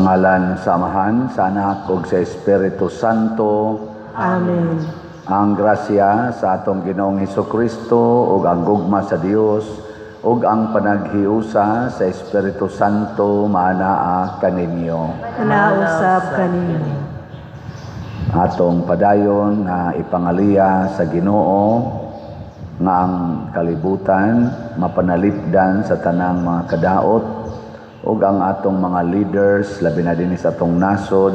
Sa ngalan sa Amahan, sa Anak ug sa Espiritu Santo. Amen. Ang grasya sa atong Ginoong Kristo ug ang gugma sa Dios ug ang panaghiusa sa Espiritu Santo maanaa kaninyo. Nausab kaninyo. Atong padayon nga ipangaliya sa Ginoo nga ang kalibutan mapanalipdan sa tanang mga kadaot ug ang atong mga leaders, labi na dinhi sa atong nasod,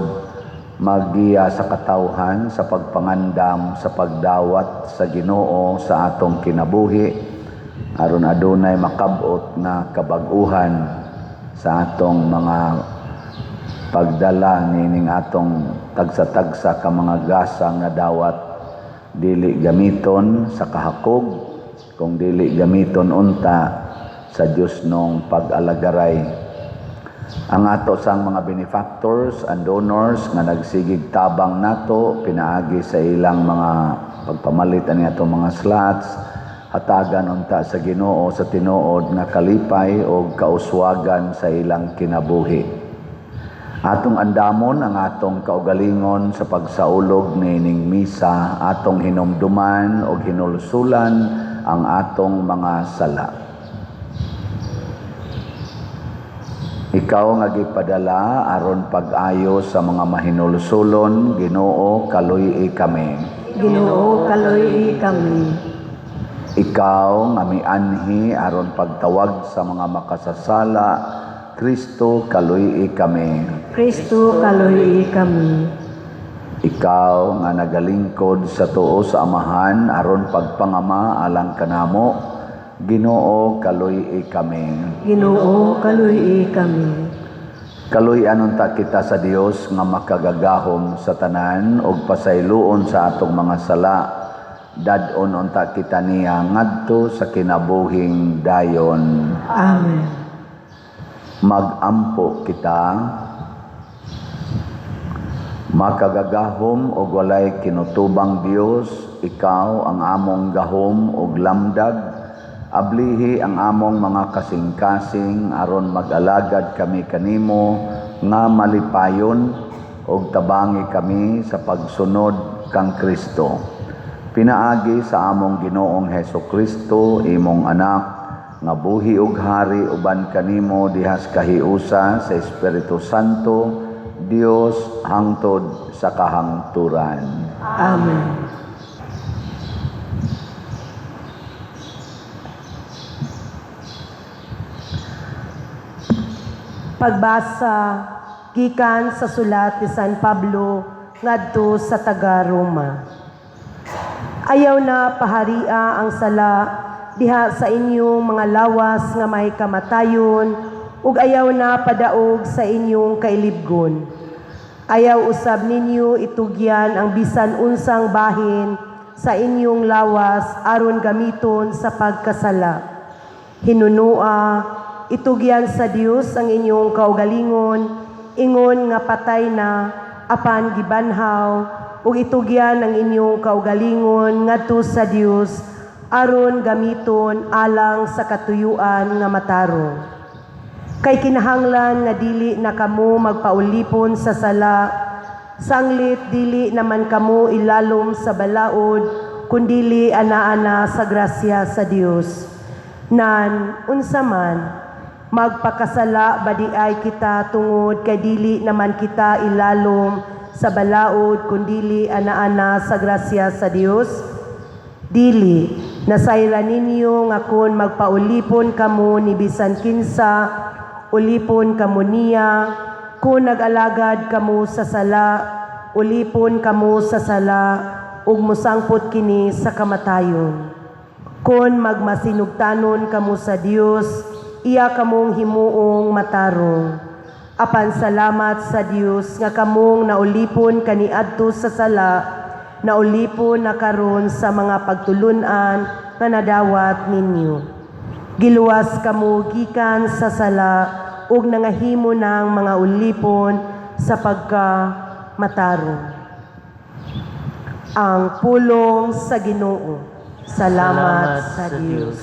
maggiya sa katawhan sa pagpangandam sa pagdawat sa Ginoo sa atong kinabuhi aron adunay makab-ot nga kabag-uhan sa atong mga pagdala nining atong tagsa-tagsa ka mga gasa nga dawat dili gamiton sa kahakog kung dili gamiton unta sa Dios nong pag-alagaray. Ang ato sang mga benefactors and donors nga nagsigig tabang nato pinaagi sa ilang mga pagpamalit ani atong mga slots, hatagan unta sa Ginoo sa tinuod nga kalipay og kauswagan sa ilang kinabuhi. Atong andamon ang atong kaugalingon sa pagsaulog niining misa, atong hinumduman og hinulsulan ang atong mga sala. Ikaw nga gipadala aron pag-ayo sa mga mahinulsulon, Ginoo, kaluy-i kami. Ginoo, kaluy-i kami. Ikaw nga mianhi aron pagtawag sa mga makasasala, Kristo, kaluy-i kami. Kristo, kaluy-i kami. Ikaw nga nagalingkod sa tuo sa Amahan aron pagpangama alang kanamo, Ginoo, kaluy-i kami. Ginoo, kaluy-i kami. Kaluy-an unta kita sa Dios nga makagagahom sa tanan ug pasayloon sa atong mga sala. Dad-on unta kita niya ngadto sa kinabuhing dayon. Amen. Mag-ampo kita. Makagagahom og walay kinutubang Dios, ikaw ang among gahom ug lamdag. Ablihi ang among mga kasing-kasing aron mag-alagad kami kanimo nga malipayon ug tabangi kami sa pagsunod kang Kristo. Pinaagi sa among Ginoong Heso Kristo, imong anak, nga buhi ug hari uban kanimo dihas kahiusa sa Espiritu Santo, Dios hangtod sa kahangturan. Amen. Pagbasa gikan sa sulat ni San Pablo ngadto sa taga-Roma. Ayaw na paharia ang sala diha sa inyong mga lawas nga may kamatayon ug ayaw na padaog sa inyong kailibgon. Ayaw usab ninyo itugyan ang bisan unsang bahin sa inyong lawas aron gamiton sa pagkasala. Hinunua, itugyan sa Dios ang inyong kaugalingon, ingon nga patay na apan gibanhaw, ug itugyan ang inyong kaugalingon ngadto sa Dios aron gamiton alang sa katuyuan nga matarong. Kay kinahanglan nga dili na kamo magpaulipon sa sala, sanglit dili naman kamo ilalom sa balaod, kundili ana-ana sa grasya sa Dios. Nan unsa man, magpakasala ba di ay kita tungod kay dili naman kita ilalom sa balaod, kundili ana-ana sa grasya sa Dios? Dili, nasayran ninyo nga kon magpaulipon kamo ni bisan kinsa, ulipon kamo niya. Kung nag-alagad kamo sa sala, ulipon kamo sa sala, ug mosangpot kini sa kamatayon. Kung magmasinugtanon kamo sa Dios, iya kamong himuong matarong. Apan salamat sa Dios nga kamong naulipon kaniadto sa sala, naulipon na karon sa mga pagtulunan nga nadawat ninyo. Giluwas kamo gikan sa sala ug nangahimo ng mga ulipon sa pagkamatarong. Ang pulong sa Ginoo. Salamat sa Dios.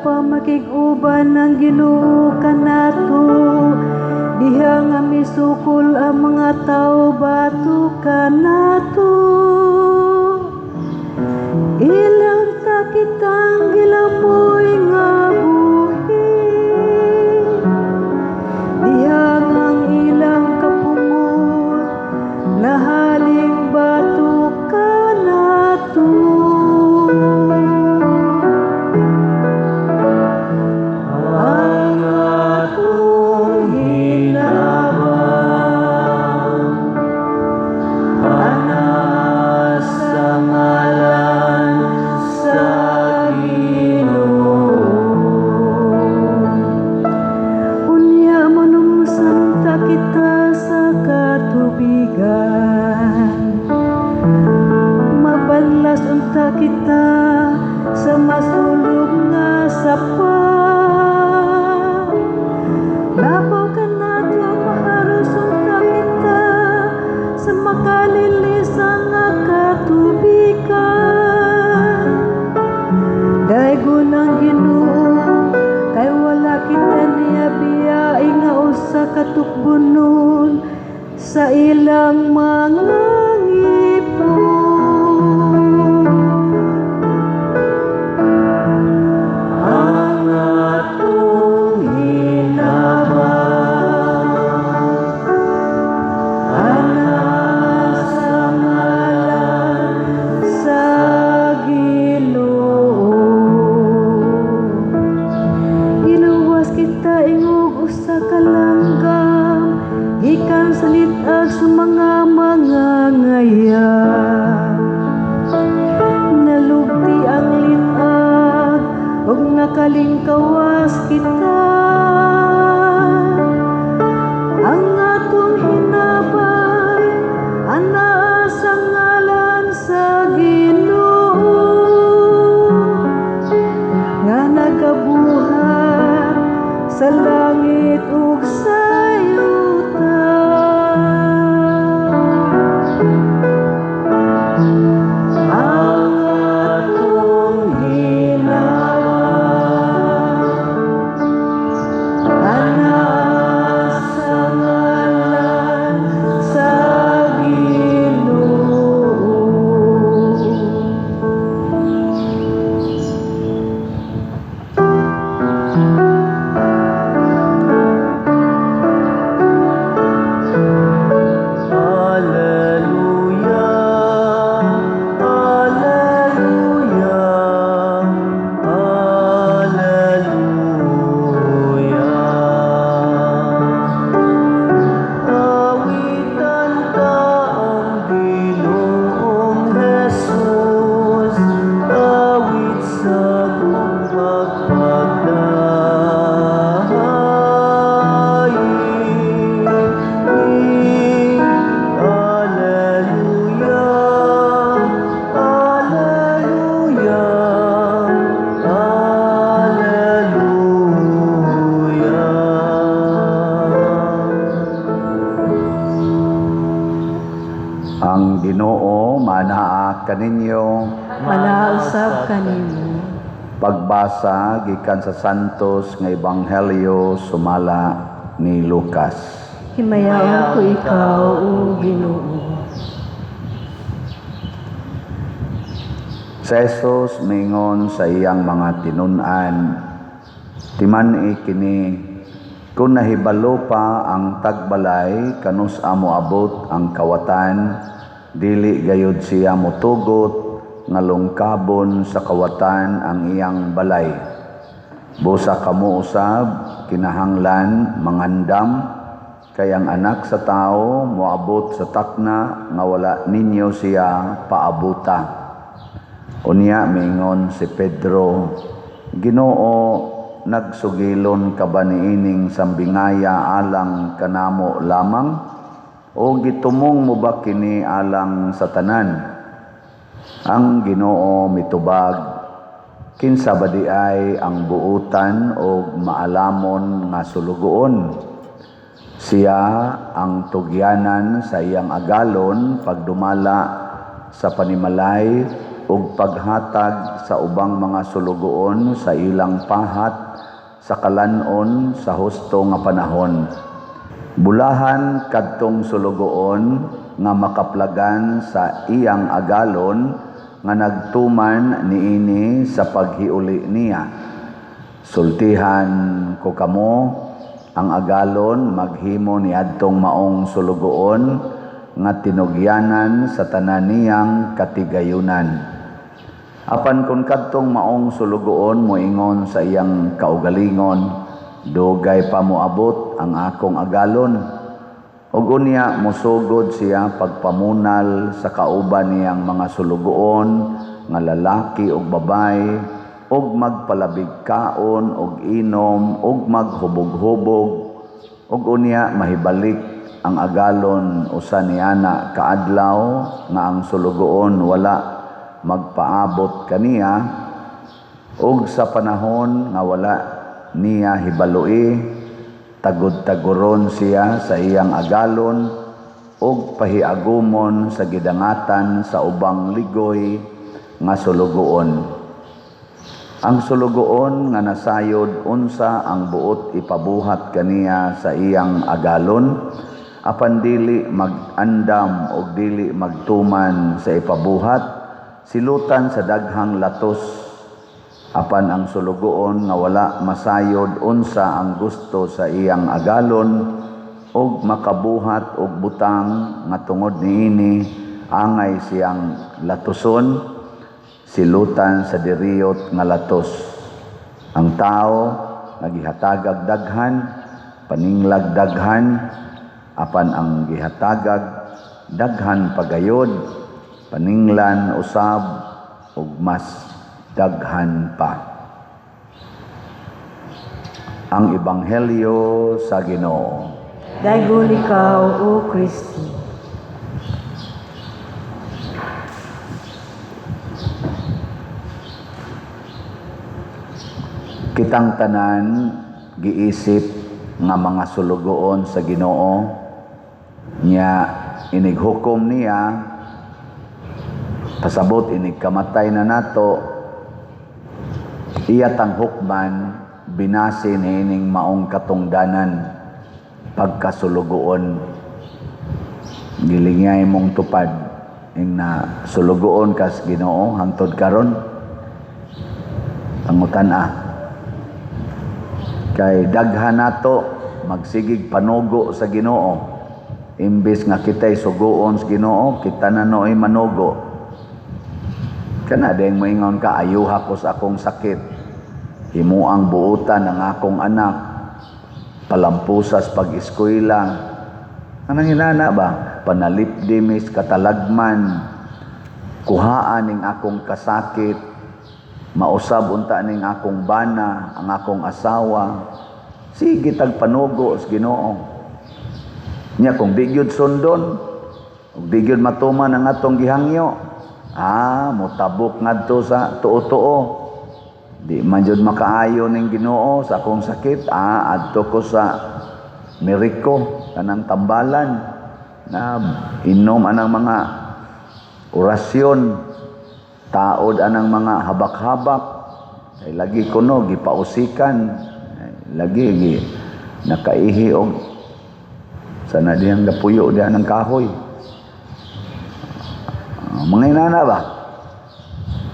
pa makig-uban ang Ginoo kanato, diha nga misukol ang mga tawo batok kanato. Ilang ta kitang gilamboy nga buhi, diha nga ang ilang kapungot nahaling batok kanato. Ang atong hinabang anaa sa ngalan sa Ginoo. Unya manumsan ta kita sa katubigan, mabanlas unta kita sa masulog nga sapa. Labaw kanato, maharos unta kita sa makalilisan nga katubigan. Daygon ang Ginoo kay wala kita niya biyai nga usa ka tukbonon sa ilang mga ngipon. Ang atong hinabang anaa sa ngalan sa Ginoo. Giluwas kita ingog usa ka langgam gikan sa lit-ag sa mga mangangayam. Nalugti ang lit-ag ug nakalingkawas kita. Ang atong hinabang anaa sa ngalan sa Ginoo nga nagabuhat sa langit ug sa yuta. Ang atong hinabang anaa sa ngalan sa Ginoo. Alleluia, Alleluia, Alleluia. Awitan ta ang Ginoong Jesus, awit sa magpagdaing. Alleluia, Alleluia, Alleluia. Ang Ginoo manaa kaninyo. Manaa usab kanimo. Pagbasa gikan sa Santos nga Ebanghelyo sumala ni Lucas. Himayaon ko ikaw, o Ginoo. Si Jesus mingon sa iyang mga tinun-an, "Timan-i kini, kung nahibalo pa ang tagbalay kanus-a moabot ang kawatan, dili gayud siya motugot nga lungkabon sa kawatan ang iyang balay. Busa kamo usab kinahanglan mangandam, kay ang Anak sa Tawo moabot sa takna nga wala ninyo siya paabuta." Unya miingon si Pedro, "Ginoo, nagsugilon ka ba niining sambingaya alang kanamo lamang, o gitumong mo ba kini alang sa tanan?" Ang Ginoo mitubag, "Kinsa ba di ay ang buutan og maalamon nga sulugoon? Siya ang tugyanan sa iyang agalon pagdumala sa panimalay ug paghatag sa ubang mga sulugoon sa ilang pahat sa kalan-on sa husto nga panahon. Bulahan kadtong sulugoon nga makaplagan sa iyang agalon nga nagtuman niini sa paghiuli niya. Sultihan ko kamo, ang agalon maghimo niadtong maong sulugoon nga tinugyanan sa tanan niyang katigayunan. Apan kung kadtong maong sulugoon moingon sa iyang kaugalingon, "Dugay pa moabot ang akong agalon," ug unya mosugod siya pagpamunal sa kauban niyang mga sulugoon nga lalaki ug babaye, ug magpalabig kaon ug inom ug maghubog-hubog, ug unya mahibalik ang agalon usa niana kaadlaw nga ang sulugoon wala magpaabot kaniya, ug sa panahon nga wala niya hibaloi, tagud-taguron siya sa iyang agalon ug pahiagumon sa gidangatan sa ubang ligoy nga sulugoon. Ang sulugoon nga nasayod unsa ang buot ipabuhat kaniya sa iyang agalon, apan dili mag-andam og dili magtuman sa ipabuhat, silutan sa daghang latos. Apan ang sulugoon nga wala masayod unsa ang gusto sa iyang agalon ug makabuhat og butang nga tungod niini angay siyang latuson, silutan sa diriyot nga latos. Ang tao nga gihatagag daghan, paninglag daghan, apan ang gihatagag daghan pagayod, paninglan usab ug mas daghan pa. Ang Ebanghelyo sa Ginoo. Daygon ikaw, O Kristo. Kitang tanan giisip nga mga sulugoon sa Ginoo nya inighukom niya, pasabot inig kamatay na nato, iya tang hukman binase niining maong katungdanan pagkasulugoon. Gilingay mong tupad ing na sulugoon kas Ginoo hangtod karon. Pangutan-a kay daghan nato magsigig panugo sa Ginoo. Imbes nga kita'y sugoon sa Ginoo, kita na nooy manugo. Kana dayong moingon ka, ayuha ko sa akong sakit, himuang buutan ang akong anak, palampusas pag-eskwela. Anang hinana ba? Panalipdimis katalagman, kuhaan ning akong kasakit, mausab unta ning akong bana, ang akong asawa. Sige tag panugo sa Ginoo. Nya kung di gyud sundon, ug di gyud matuman ang atong gihangyo, motabok ngadto sa tuo-tuo. Di man jud makaayo ning Ginoo sa akong sakit, adto ko sa Meriko kanang tambalan na inom anang mga orasyon, taod anang mga habak-habak, ay lagi kuno gipausikan, ay, lagi gi nakaihi og sana diyang gapuyo diyan ng kahoy. Mga inana ba?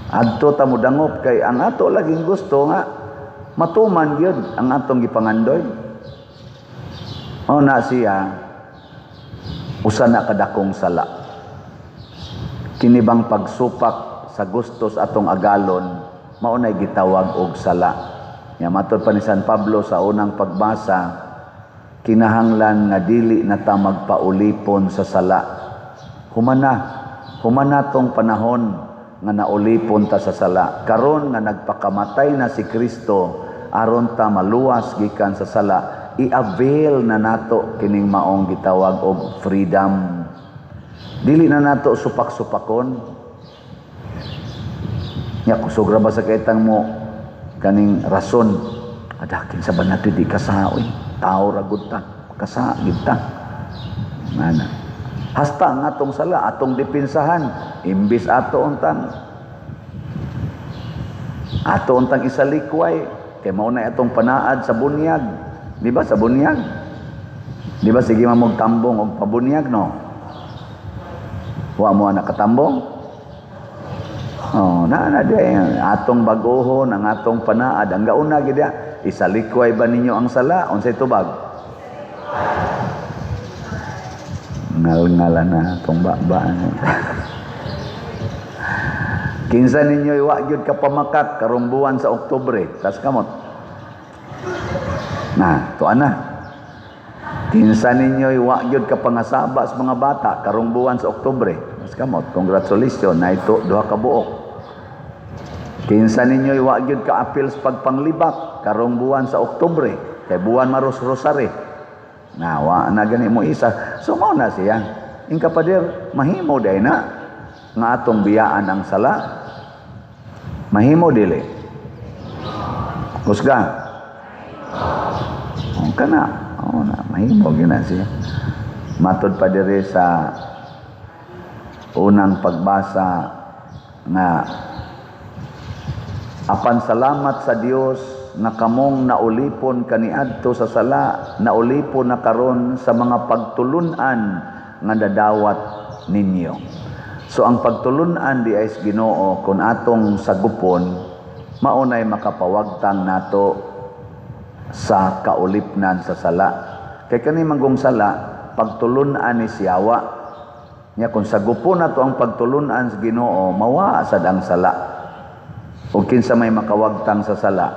Adto ta modangop kay ang ato laging gusto nga matuman gyud ang atong gipangandoy. O na siya usa na kadakong sala. Kini bang pagsupak sa gusto sa atong agalon mao nay gitawag og sala. Nya matod pa ni San Pablo sa unang pagbasa, kinahanglan nga dili na ta magpaulipon sa sala. Humana tong panahon nga naulipon ta sa sala. Karon nga nagpakamatay na si Kristo aron ta maluwas gikan sa sala, i-avail na nato kining maong gitawag og freedom. Dili na nato supak-supakon. Nya kusog ra ba sa kaitang mo kaning rason, adakin sa ba nato di kasaoy, tao ra gud ta, kasa gid ta. Mana. Hasta ang atong sala, atong dipinsahan, imbis ato untang Ato untang isalikway kay mao na atong panaad sa bunyag. Di ba sa bunyag? Di ba sige man mog tambong og pabunyag, no? Wa mo nakatambong? Oh, na na di atong bag-ohon ang atong panaad ang gauna gid diha. Isalikway ba ninyo ang sala? Unsay tubag? Ngal-ngala na atong ba. Kinsa ninyo wa gyud ka pamakak karong buwan sa Oktubre? Tas kamot. Na, tuan na. Kinsa ninyo wa gyud ka pangasaba sa mga bata karong buwan sa Oktubre? Tas kamot. Congratulations, na ito duha ka buok. Kinsa ninyo wa gyud ka apil sa pagpanglibak karong buwan sa Oktubre? Kay buwan maros rosary. Na wa na gani mo isa. So mao na siya. Ingka pader, mahimo day na nga atong biyaan ang sala. Mahimo dili? Kusga. Oh, kana. Oh, na mahimo gina siya. Matod pa diri sa unang pagbasa nga apan salamat sa Dios nga kamong naulipon kaniadto sa sala, naulipon na karon sa mga pagtulun-an nga dadawat ninyo. So ang pagtulun-an di ay sa Ginoo kung atong sagupon, maunay makapawagtang nato sa kaulipnan sa sala. Kay kani manggong sala, pagtulun-an ni siyawa. Nya kung sagupon nato ang pagtulun-an sa Ginoo, mawa sad ang sala. O kinsa may makawagtang sa sala,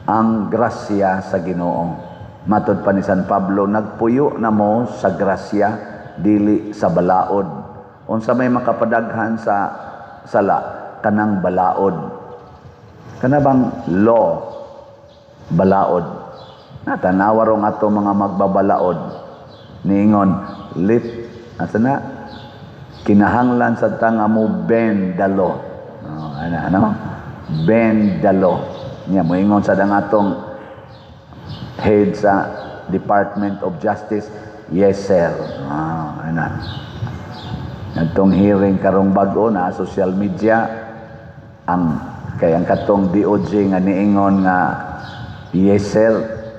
ang grasya sa Ginoo. Matod pa ni San Pablo, nagpuyo na mo sa grasya, dili sa balaod. Unsa may makapadaghan sa sala, kanang balaod. Kana bang law, balaod. Natanawa rong ato mga magbabalaod. Niingon, lit, asa na? Kinahanglan sa tanga mo bend the law. Oh, ano, ano? Bend the law. Nya moingon sa dang atong head sa Department of Justice, "Yes, sir." Ah, ana. Nagtong hearing karong bag-o na social media ang kay ang katong DOJ nga niingon nga "Yes, sir,"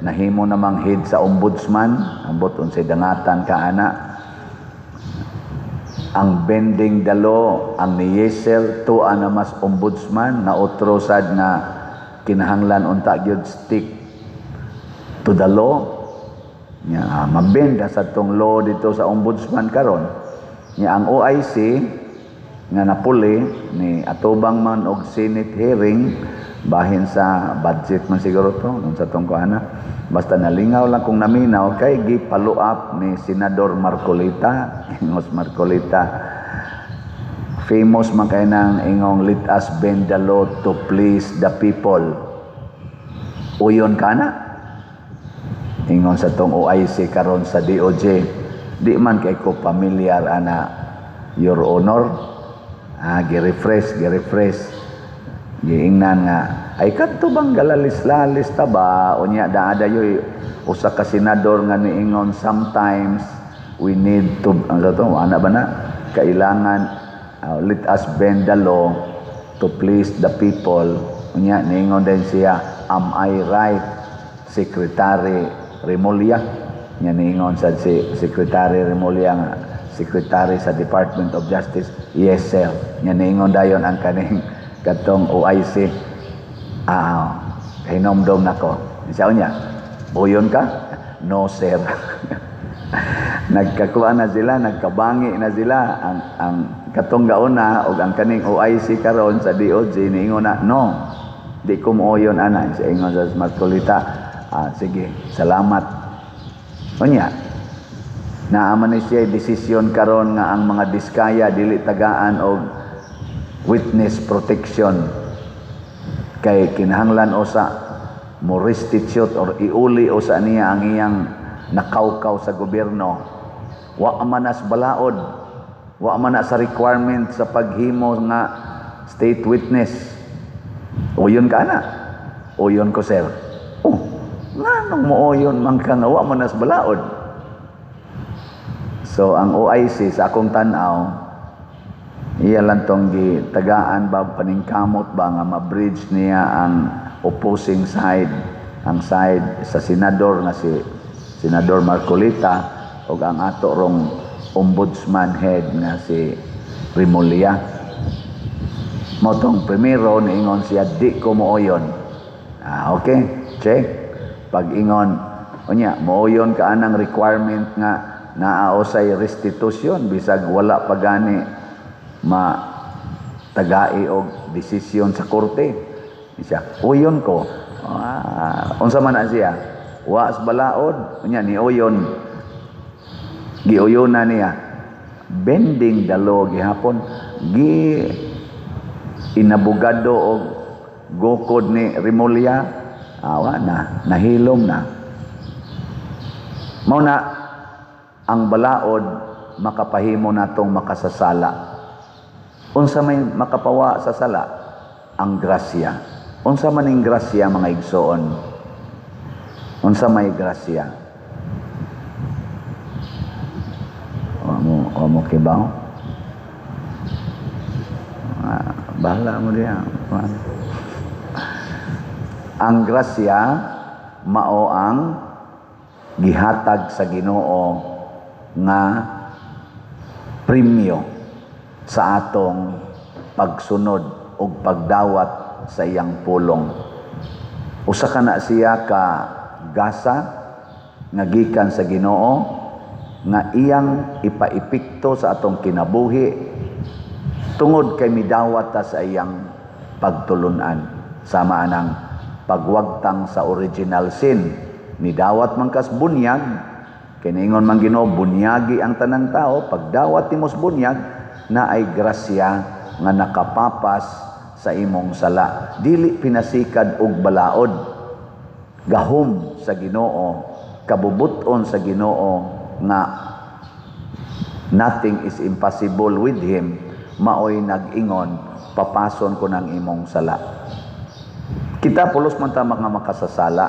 nahimo namang head sa ombudsman, ambot unsay dangatan ka ana. Ang bending the law, ang ni "Yes, sir" tuwa na mas ombudsman na otro sad nga kinahanglan unta gyud stick to the law. Nya mabenda sa tong law dito sa ombudsman karon. Nya ang OIC nga napuli ni atubang man og Senate hearing bahin sa budget man siguro to nung sa tong kuana, basta nalingaw lang kung naminaw kay gi-follow up ni Senador Marcoleta. Ingos Marcoleta, famous man kay nang ingong "Let us bend the law to please the people." Uyon ka na. Ingon sa tong OIC karon sa DOJ, "Di man kay ko familiar ana, Your Honor." Ah, gi-refresh, gi-refresh. Giingnan nga ay kadto bang galalis-lalis ta ba? Unya daada yoy usa ka senador nga niingon, "Sometimes we need to," ang to, ana ba na kailangan, "Let us bend the law to please the people." Unya niingon din siya, "Am I right, Secretary Remulla?" Nya niingon sad si Secretary Remulla nga Secretary sa Department of Justice, "Yes, sir." Nya niingon dayon ang kaning katong OIC, "Ah, hinomdom nako." Siya niya, "Uyon ka?" "No, sir." Nagkakuha na sila, nagkabangi na sila. Ang katong gauna og ang kaning OIC karon sa DOJ niingon na, "No, di ko mooyon ana." Siya ingon sa Marcoleta, "Ah, sige, salamat." Unya, naaman ni siya desisyon karon nga ang mga Diskaya dili tagaan og witness protection kay kinahanglan usa mo restitute or iuli usa niya ang iyang nakawkaw sa gobyerno. Wa man nas balaod, wa man na sa requirement sa paghimo nga state witness. "Uyon ka na?" "Uyon ko, sir." Oh, nganong mooyon man ka nga wa man nas balaod? So ang OIC sa akong tan-aw Iya lang tong gitagaan ba, paningkamot ba nga ma-bridge niya ang opposing side, ang side sa senador nga si Senador Marcoleta ug ang ato rong ombudsman head nga si Remulla. Mao tong primero niingon siya, "Di ko mooyon." Ah, okay, check. Pag ingon, unya, mooyon ka anang requirement nga naa say restitution bisag wala pa gani ma tagai og desisyon sa korte. Siya, "Uyon ko." Ah, unsa man na siya? Wa sa balaod, unya ni uyon. Giuyonan niya. Bending the law gihapon, gi inabogado og gukod ni Remulla, awa na, nahilom na. Mao na ang balaod makapahimo natong makasasala. Unsa may makapawa sa sala? Ang grasya. Unsa man ning grasya, mga igsoon? Unsa may grasya? Wa mo kibaw? Ah, bahala mo diya. Ang grasya mao ang gihatag sa Ginoo nga premyo sa atong pagsunod ug pagdawat sa iyang pulong. Usa ka na siya ka gasa nga gikan sa Ginoo nga iyang ipaepekto sa atong kinabuhi tungod kay midawat ta sa iyang pagtulunan. Sama anang pagwagtang sa original sin, nidawat man kas bunyag, kay niingon man Ginoo bunyagi ang tanang tao. Pagdawat nimos bunyag na ay grasya nga nakapapas sa imong sala, dili pinasikad og balaod, gahom sa Ginoo, kabubuton sa Ginoo nga nothing is impossible with Him, maoy nag-ingon, "Papason ko ng imong sala." Kita pulos man ta mga makasasala,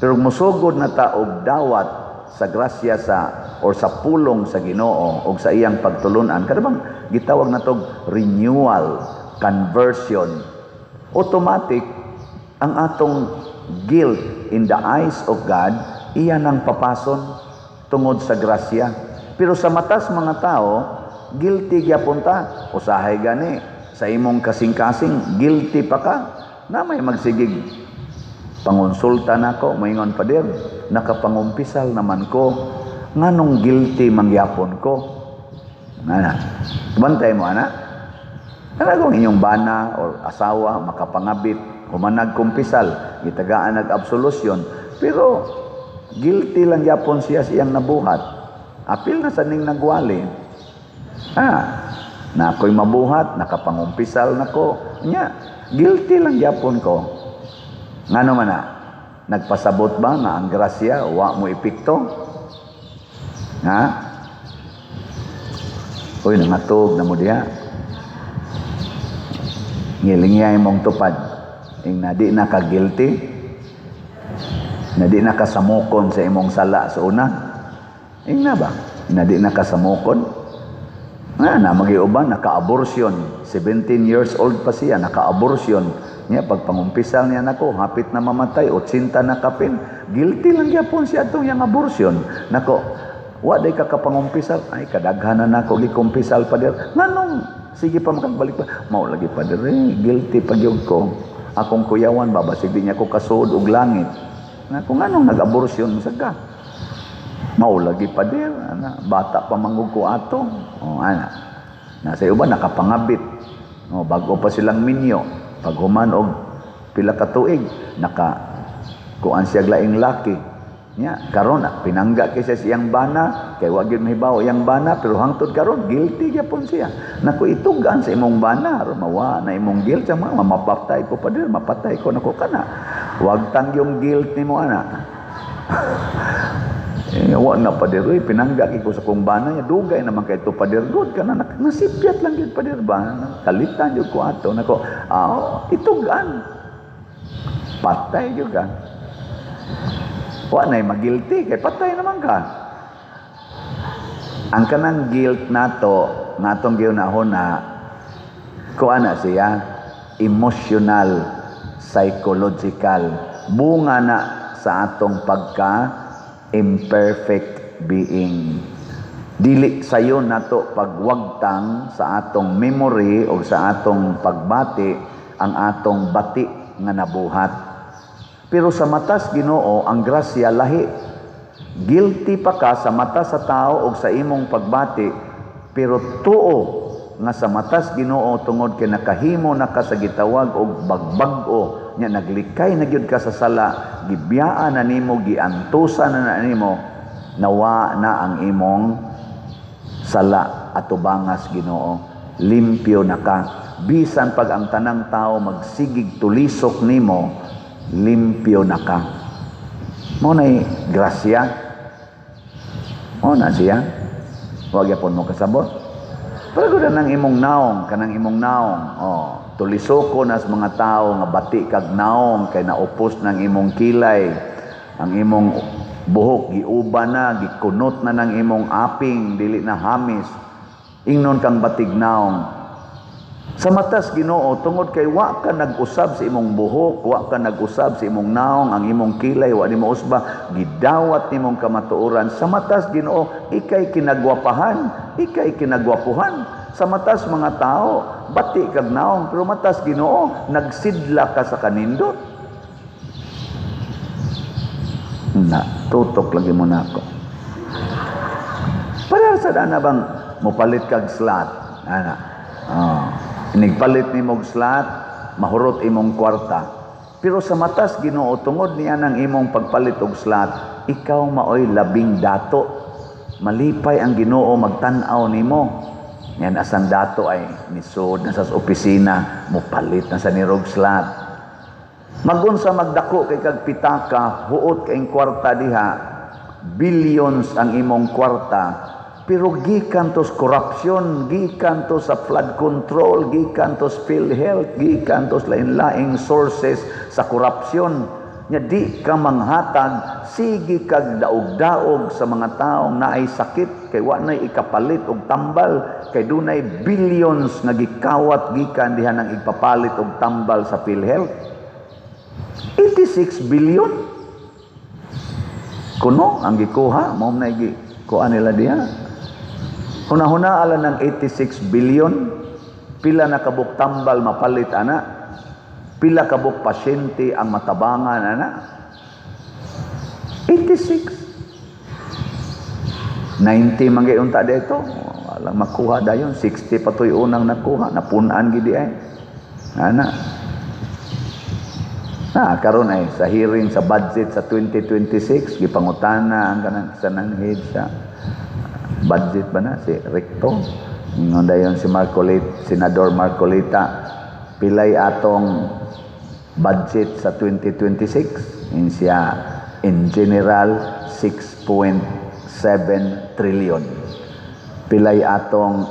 pero musugod na ta og dawat sa grasya sa or sa pulong sa Ginoo og sa iyang pagtulunan, kada bang gitawag natog renewal, conversion, automatic ang atong guilt in the eyes of God iya nang papason tungod sa grasya. Pero sa matas mga tao, guilty gyapon ta. Usahay gani sa imong kasing-kasing, guilty pa ka na may magsigig pangonsulta nako, moingon, "Pader, nakapangumpisal naman ko, nganong guilty mangyapon ko?" Ana, bantay mo ana. Ana kung inyong bana or asawa makapangabit, human nagkumpisal, gitagaan nag-absolution, pero guilty lang gyapon siya sa iyang nabuhat. Apil na sa ning nagwali. Ah, na ako'y mabuhat, nakapangumpisal nako. Nya, guilty lang gyapon ko. Ngano man na? Nagpasabot ba nga ang grasya wa mo epekto? Ha? Uy, nangatog na mo diha. Ngilingiyay mong tupad. Ing na di na ka guilty, na di na ka samukon sa imong sala sa una. Ing na ba? Na di na ka samukon? Nga na magiuban naka-abortion. 17 years old pa siya, naka-abortion. Niya pagpangumpisal niya nako, hapit na mamatay, 80 na kapin. Guilty lang gyapon siya atong yang abortion. Nako, wa day ka kapangumpisal. Ay, kadaghanan nako gikumpisal, pader. Nganong sige pa makagbalik pa? Mao lagi, pader, eh, guilty pa gyud ko. Akong kuyawan ba, basig di niya ko kasuod og langit. Nako, nganong nag-abortion sa ka? Mao lagi, pader, ana, bata pa manggug ko ato. Oh, ana. Nasa uban nakapangabit. Oh, bago pa silang minyo. Paghuman og pila ka tuig, naka kuan siya laing laki. Nya, karon pinangga kay siya siyang bana, kay wa gyud mahibaw iyang bana, pero hangtod karon guilty gyapon siya. Nako, itugan sa imong bana aron mawa na imong guilt. Sa mga mapatay ko, pader, mapatay ko. Nako, kana. Wag tang yung guilt nimo ana. Eh, wa na, pader, oy, pinangga ko sa kong bana niya, dugay naman kay to, pader, good kana nasipyat lang gyud, pader ba. Kalitan gyud ko ato. Nako, ah, itugan. Patay gyud ka. Wa nay magilty kay patay naman ka. Ang kanang guilt nato nato nga atong gihuna-huna, kuan na siya, emotional, psychological, bunga na sa atong pagka imperfect being. Dili sayon nato pagwagtang sa atong memory o sa atong pagbati ang atong bati nga nabuhat. Pero sa matas Ginoo, ang grasya lahi. Guilty pa ka sa mata sa tao o sa imong pagbati, pero tuo nga sa matas Ginoo, tungod kay nakahimo na ka sa gitawag og bagbag-o nya, naglikay na gyud ka sa sala, gibiyaan na nimo, giantusan na na nimo, nawa na ang imong sala atubangas Ginoo, limpyo na ka. Bisan pag ang tanang tao magsigig tulisok nimo, limpyo na ka. Mao nay grasya. Mao na siya. Wa gyapon mo kasabot. Pero gud nang imong naong, kanang imong naong, oh, tulisoko nas mga tao nga bati kag naong kay naupos ng imong kilay, ang imong buhok giuba na, gikunot na ng imong aping, dili na hamis. Ingnon kang batig naong. Sa matas Ginoo, tungod kay wa ka nag-usab sa imong buhok, wa ka nag-usab sa imong naong, ang imong kilay wa nimo usba, gidawat nimong kamatuoran. Sa matas Ginoo, ikay kinagwapahan, ikay kinagwapuhan. Sa matas mga tao, bati kag naong, pero matas Ginoo, nagsidla ka sa kanindot. Na, tutok lagi mo nako. Para sa dana bang mopalit kag slot, ana. Oh. Inigpalit nimo og slot, mahurot imong kwarta. Pero sa matas Ginoo, tungod niya ng imong pagpalit og slot, ikaw maoy labing dato. Malipay ang Ginoo magtan-aw nimo. Yan asan dato ay nisod na sa opisina, mopalit na sa nirog slot. Magunsa magdako kay kag pitaka, huot kay kwarta diha, billions ang imong kwarta, pero gikan to sa corruption, gikan to sa flood control, gikan to sa PhilHealth, gikan to sa lain-laing sources sa corruption. Nya di ka manghatag, sige kag daog-daog sa mga taong naay sakit kay wa nay ikapalit og tambal kay dunay billions nga gikawat gikan diha nang igpapalit og tambal sa PhilHealth. 86 billion kuno ang gikuha, mao na gikuha nila diha. Huna-huna ala ng 86 billion, pila na kabuk tambal mapalit ana, pila kabuk pasyente ang matabangan ana? 86, 90 man gay unta dito, walang makuha dayon. 60 pa to'y unang nakuha, napunan gidi ay ana. Na karon ay sa hearing sa budget sa 2026, gipangutana ang kanang isa ng head sa budget ba na, si Recto. Ingon dayon si Marcoleta, Senador Marcoleta, "Pilay atong budget sa 2026?" In siya, "In general, 6.7 trillion." "Pilay atong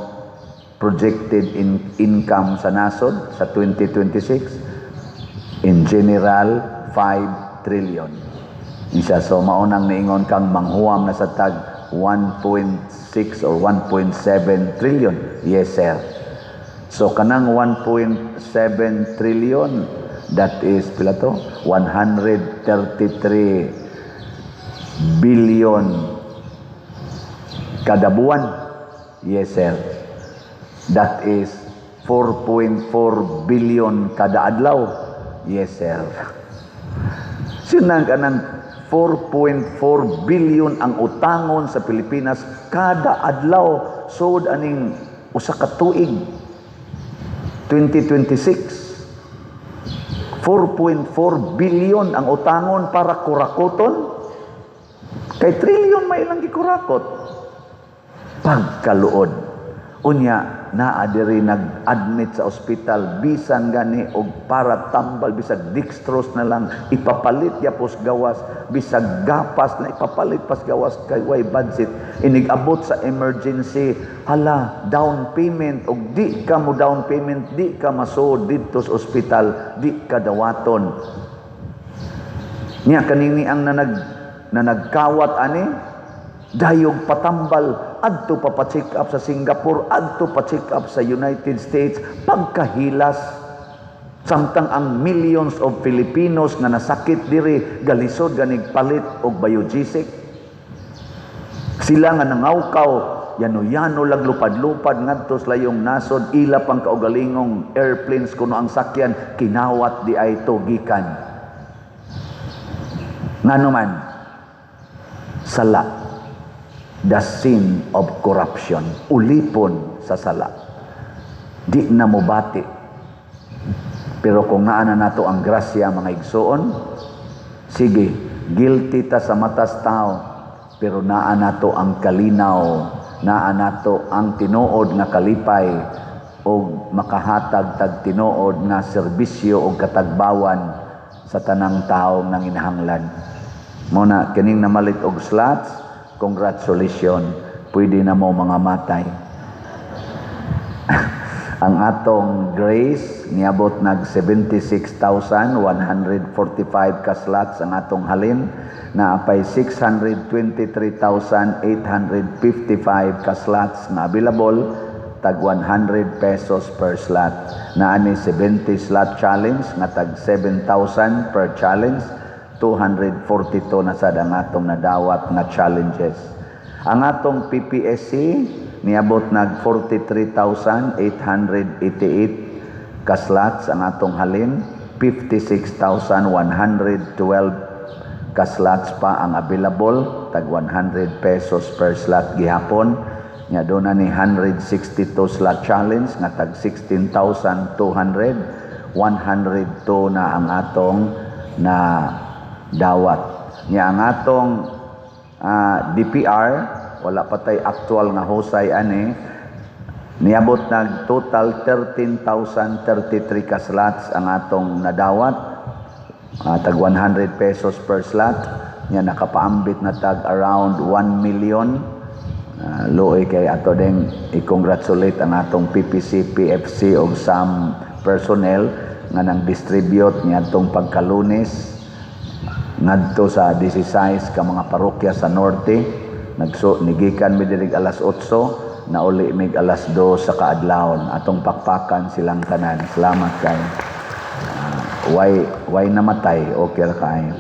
projected income sa nasod sa 2026?" "In general, 5 trillion." Isa, "So maunang niingon kang manghuam na sa tag 1.6 or 1.7 trillion?" "Yes, sir." "So kanang 1.7 trillion, that is pila to? 133 billion kada buwan?" "Yes, sir." "That is 4.4 billion kada adlaw?" "Yes, sir." Sinang kanang 4.4 billion ang utangon sa Pilipinas kada adlaw sod aning usa ka tuig, 2026, 4.4 billion ang utangon para kurakoton kay trillion may ilang gikurakot. Pagkaluod. Unya naa diri nag-admit sa ospital, bisan gani og para tambal, bisag dextrose na lang ipapalit yapos gawas, bisag gapas na ipapalit pas gawas kay way budget. Inig-abot sa emergency, hala, down payment, og di ka mo down payment, di ka masuod didto sa ospital, di ka dawaton. Nya kanini ang nanag na nagkawat ani. Dayog patambal, adto pa pa-check up sa Singapore, adto pa check up sa United States, pagkahilas. Samtang ang millions of Filipinos nga nasakit diri, galisod ganig palit og Biogesic. Sila nga nangawkaw, yano-yano lag lupad-lupad ngadto sa layong nasod, ila pang kaugalingong airplanes kuno ang sakyan, kinawat di ay to gikan. Ngano man, sala, the sin of corruption, ulipon sa sala. Di na mobati. Pero kung naa na nato ang grasya, mga igsoon, sige, guilty ta sa matas tao, pero naa nato ang kalinaw, naa nato ang tinuod nga kalipay og makahatag tag tinuod nga serbisyo og katagbawan sa tanang tawo nanginahanglan. Mao na kining namalit og slots, congratulations, pwede na mo mga matay. Ang atong grace niabot nag 76,145 ka slots ang atong halin, na apay 623,855 ka slots na available, tag 100 pesos per slot. Naa ni 70 slot challenge nga tag 7,000 per challenge, 242 na sad ang atong nadawat nga challenges. Ang atong PPSC niabot nag 43,888 ka slots ang atong halin, 56,112 ka slots pa ang available, tag 100 pesos per slot gihapon. Nya doon na ni 162 slot challenge nga tag 16,200, 102 na ang atong na dawat. Nya ang atong DPR, wala pa tay actual nga hosay ani, niabot nag total 13,033 ka slots ang atong nadawat, tag 100 pesos per slot. Nya nakapaambit na tag around 1 million. Luoy kay ato ding i-congratulate ang atong PPC, PFC og some personnel nga nang distribute niadtong pagkalunes ngadto sa 16 ka mga parokya sa norte. Nagso nigikan mi diri alas 8, nauli mig alas 2 sa kaadlawon. Atong pakpakan silang tanan. Salamat kay way namatay, okay ra kaayo.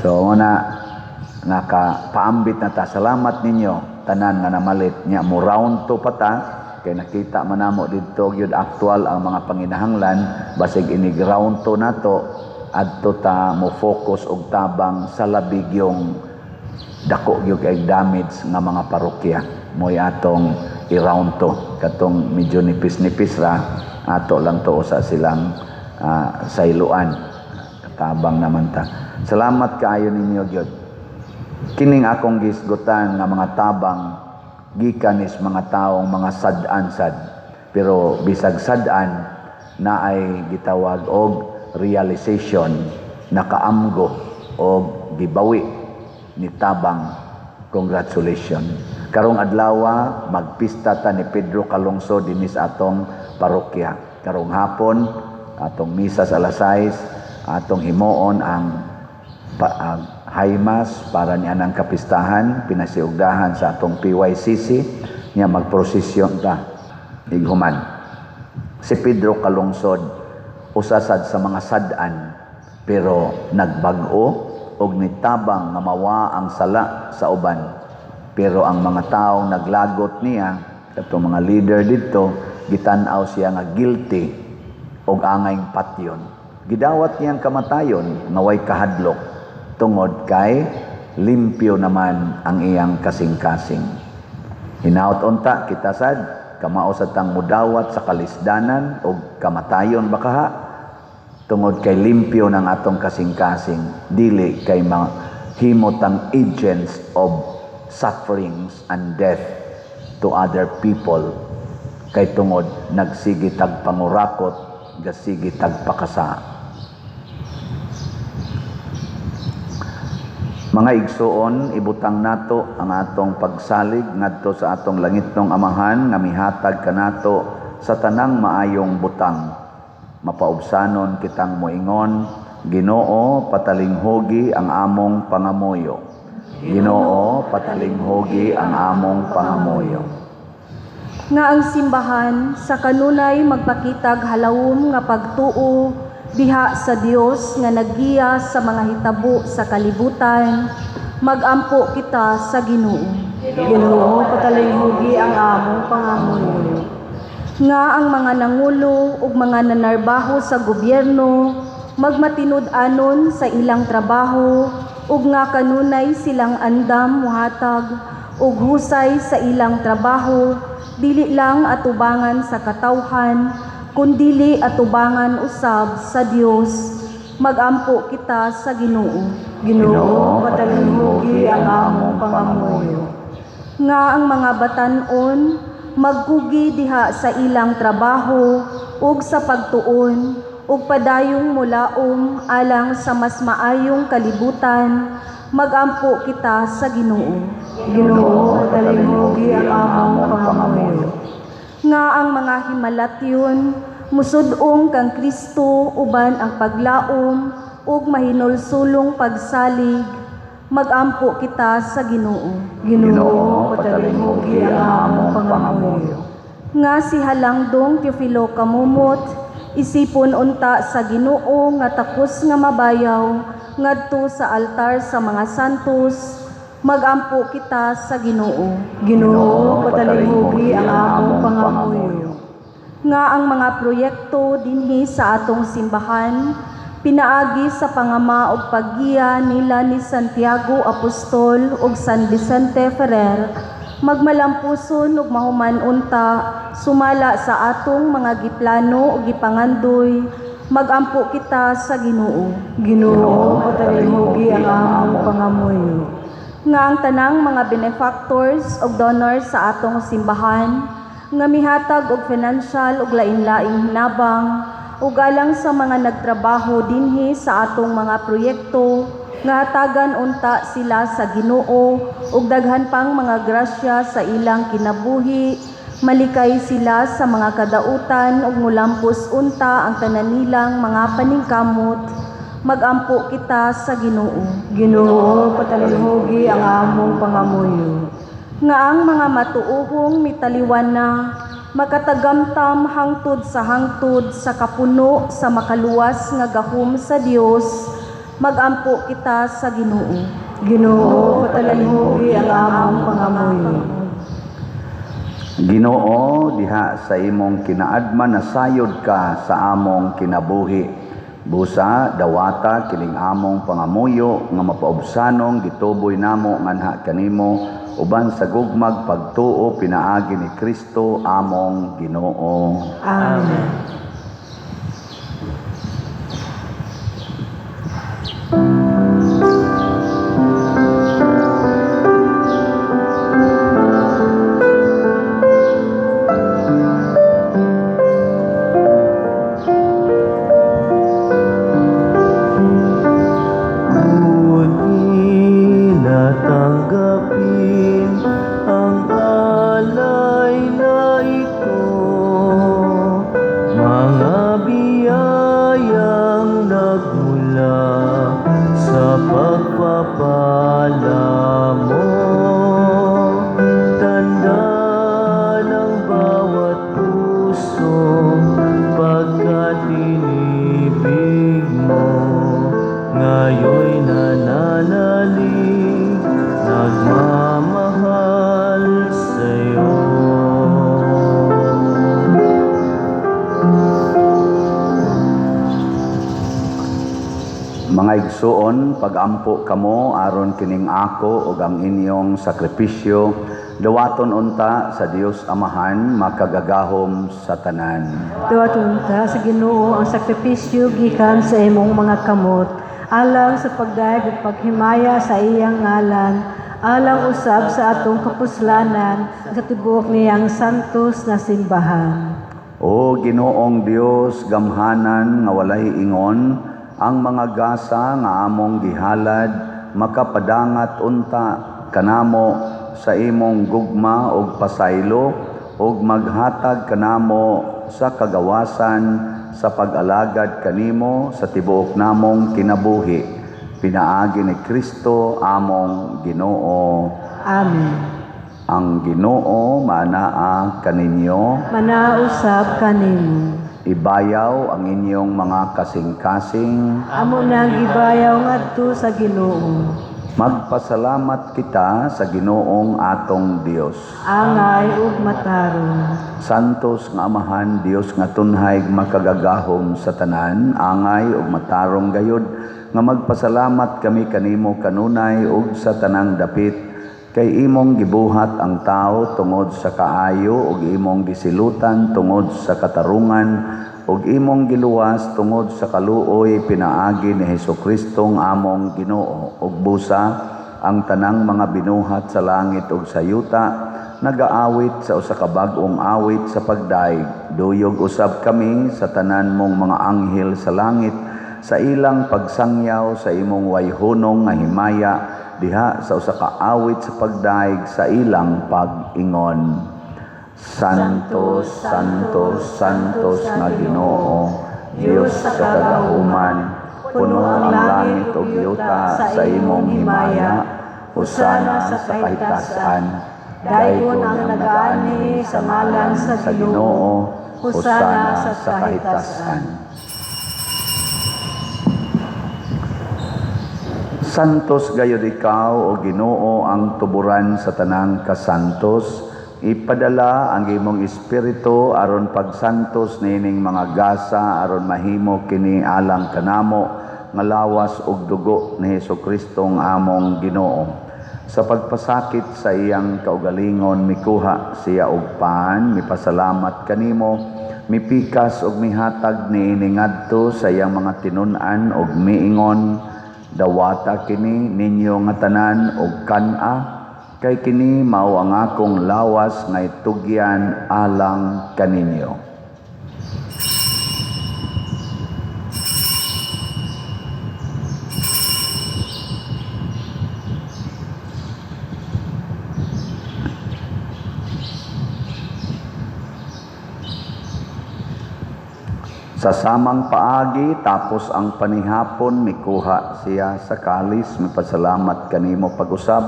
So una nakapaambit na ta. Salamat ninyo tanan nga namalit. Nya mo round 2 pa ta kay nakita man namo didto gyud aktual ang mga panginahanglan. Basig inig round 2 nato, adto ta mo focus og tabang sa labi gyung dako gyud kay damage nga mga parokya. Mo'y atong i-round 2. Katong medyo nipis-nipis ra, ato lang to sa silang sayloan. Katabang naman ta. Salamat kaayo ninyo gyud. Kining akong gisgutan nga mga tabang gikan is mga taong mga sad-an sad. Pero bisag sad-an, naay gitawag og realization, nakaamgo og gibawi ni tabang. Congratulations. Karong adlawa magpista ta ni Pedro Calungsod dinhi sa atong parokya. Karong hapon atong misa sa alas 6, atong himuon ang high mass para ni anang kapistahan, pinasiugdahan sa atong PYCC. Nya magprosesyon ta ighuman. Si Pedro Calungsod usa sad sa mga sad-an, pero nagbag-o og nitabang nga mawa ang sala sa uban. Pero ang mga tawo naglagot niya, katong mga leader didto, gitan-aw siya nga guilty og angayng patyon. Gidawat niyang kamatayon nga way kahadlok tungod kay limpyo naman ang iyang kasing-kasing. Hinaot unta kita sad kamao sa tang mudawat sa kalisdanan og kamatayon bakaha tungod kay limpyo ng atong kasing-kasing, dili kay mahimot ang agents of sufferings and death to other people kay tungod nagsige tag pangurakot, gasige tag pakasa. Mga igsuon, ibutang nato ang atong pagsalig ngadto sa atong langitnong Amahan nga mihatag kanato sa tanang maayong butang. Mapaubsanon kitang moingon, Ginoo, patalinghugi ang among pangamuyo. Ginoo, patalinghugi ang among pangamuyo. Nga ang simbahan sa kanunay magpakitag halawom nga pagtuo diha sa Dios nga naggiya sa mga hitabo sa kalibutan, magampo kita sa Ginoo. Ginoo, patalinghugi ang among pangamuyo. Nga ang mga nangulo ug mga nanarbaho sa gobyerno magmatinud-anon sa ilang trabaho ug nga kanunay silang andam muhatag og husay sa ilang trabaho, dili lang atubangan sa katawhan kundili atubangan usab sa Dios, magampo kita sa Ginoo. Ginoo, patalinghugi ang among pangamuyo. Nga ang mga batan-on magkugi diha sa ilang trabaho ug sa pagtuon ug padayong mulaom alang sa mas maayong kalibutan, magampo kita sa Ginoo. Ginoo, patalinghugi ang among pangamuyo. Nga ang mga himalatyon musud-ong kang Kristo uban ang paglaom ug mahinulsulong pagsalig, magampo kita sa Ginoo. Ginoo, patalinghugi ang among pangamuyo. Nga si Halangdong Teofilo Camomot isipon unta sa Ginoo nga takos nga mabayaw ngadto sa altar sa mga santos, magampo kita sa Ginoo. Ginoo, patalinghugi ang among pangamuyo. Nga ang mga proyekto dinhi sa atong simbahan pinaagi sa pangama ug paggiya nila ni Santiago Apostol ug San Vicente Ferrer magmalampuson ug mahuman unta sumala sa atong mga giplano ug gipangandoy, magampo kita sa Ginoo. Ginoo, patalinghugi ang among pangamuyo. Nga ang tanang mga benefactors ug donors sa atong simbahan nga mihatag og financial ug lain-laing hinabang ug alang sa mga nagtrabaho dinhi sa atong mga proyekto, nga hatagan unta sila sa Ginoo ug daghan pang mga grasya sa ilang kinabuhi, malikay sila sa mga kadautan ug mulampos unta ang tanan nilang mga paningkamot, magampo kita sa Ginoo. Ginoo, patalinghugi ang among pangamuyo. Nga ang mga matuohong mitaliwan na makatagamtam hangtod sa hangtod sa kapuno sa makaluwas nga gahom sa Dios, magampo kita sa Ginoo. Ginoo, patalinghugi ang among pangamuyo. Ginoo, diha sa imong kinaadman nasayod ka sa among kinabuhi. Busa dawata kining among pangamuyo nga mapaubsanong gituboy namo nganha kanimo uban sa gugmag pagtuo pinaagi ni Kristo among Ginoo. Amen. Ngunit natanggapin ang alay na ito, mga biyayang nagmula sa pagpapala mo. Tanda ng bawat puso pagkat inibig mo, ngayon'y nananalig, nagmamahal sa'yo. Mga igsuon, pagampo kamo aron kining ako ug ang inyong sakripisyo dawaton unta sa Dios Amahan makagagahom sa tanan. Dawaton ta sa Ginoo ang sakripisyo gikan sa imong mga kamot, alang sa pagdayeg ug paghimaya sa iyang ngalan, alang usab sa atong kapuslanan sa tibuok niyang santos na simbahan. O Ginoong Dios, gamhanan nga walay ingon, ang mga gasa nga among gihalad makapadangat unta kanamo sa imong gugma ug pasaylo ug maghatag kanamo sa kagawasan sa pag-alagad kanimo sa tibuok namong kinabuhi. Pinaagi ni Kristo among Ginoo. Amen. Ang Ginoo manaa kaninyo. Manausab kanimo. Ibayaw ang inyong mga kasing-kasing. Amo nang gibayaw ngadto sa Ginoo. Magpasalamat kita sa Ginoong atong Dios. Angay ug matarong. Santos nga Amahan, Dios nga tunhay makagagahom sa tanan, angay ug matarong gayod nga magpasalamat kami kanimo kanunay ug sa tanang dapit kay imong gibuhat ang tao tungod sa kaayo ug imong gisilutan tungod sa katarungan ug imong giluwas tungod sa kaluoy pinaagi ni Hesukristo nga among Ginoo. Ug busa ang tanang mga binuhat sa langit ug sa yuta nagaawit sa usa ka bag-ong awit sa pagdaig. Duyog usab kami sa tanan mong mga anghel sa langit sa ilang pagsangyaw sa imong wayhunong nga himaya diha sa usa ka awit sa pagdaig sa ilang pag-ingon. Santo, Santo, Santos nga Ginoo, Dios sa kagahuman, puno ang langit ug yuta sa imong himaya, hosana sa kahitasan. Daygon ang nagaanhi sa ngalan sa Ginoo, hosana sa kahitasan. Santos gayud ikaw o Ginoo ang tuburan sa tanang kasantos. Ipadala ang imong espiritu aron pagsantos niining mga gasa aron mahimo kini alang kanamo nga lawas ug dugo ni Hesukristo nga among Ginoo. Sa pagpasakit sa iyang kaugalingon mikuha siya og pan, mipasalamat kanimo, mipikas og mihatag niini ngadto sa iyang mga tinun-an og miingon, dawata kini ninyo nga tanan og kan-a, kay kini mao ang akong lawas nga itugyan alang kaninyo. Sa samang paagi, tapos ang panihapon, mikuha siya sa kalis, mipasalamat kanimo pag-usab,